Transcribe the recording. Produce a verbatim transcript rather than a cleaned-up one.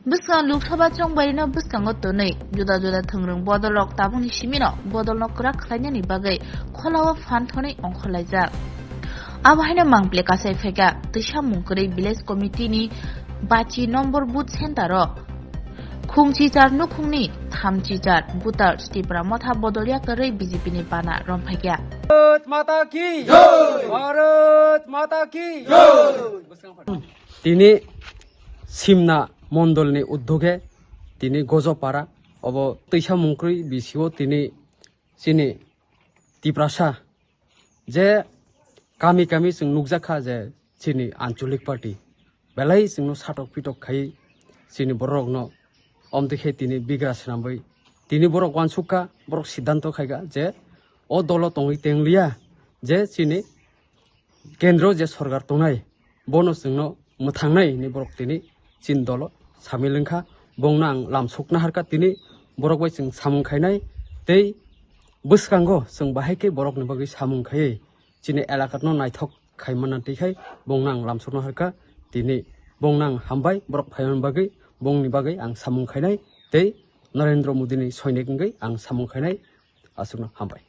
Bwskang Lok Sabha chongbairino bwskango tonwi juda juda thwngrwng bodolrok tabukni simino bodolno kwrak khlainani bagwi kholao phan thonwi ongkhorlaijak. Abo haino mangpli kasai phaikha twisa mungkwrwi village committee ni bachi number booth center o khungchichar nukhungni thamchichar voters Tipra Motha bodolya kwrwi B J P ni bana romphaikha. Bharat माता की जय। भारत माता की जय। Tini Simna mondolni uddoge tini Gojopara obo twisa mungkrwi bisio tini chini Tiprasa je kami kami chwng nukjakha je chini ancholik party belai chwngno satok pitok khai chini borokno omtwi khe tini bigra swnamwi tini borok uansukha, borok siddhanto khaikha je o dolo tongwi tengliya je chini kendro je sorkar tongnai bono chwngno mwthangnai hinwi borok tini chini dolo samil wngkha. Bongno ang lam sukna harkha tini borok bai chwng samung khainai tei bwskango chwng bahai khe borokni bagwi samung khaiwi chini elakano naithok khaimana twikhai bongno ang lam sukna harkha tini bongno ang hambai borok phaimani bagwi bongni bagwi ang samung khainai tei Narendra Modini soinik wngwi ang samung khainai aswkno hambai.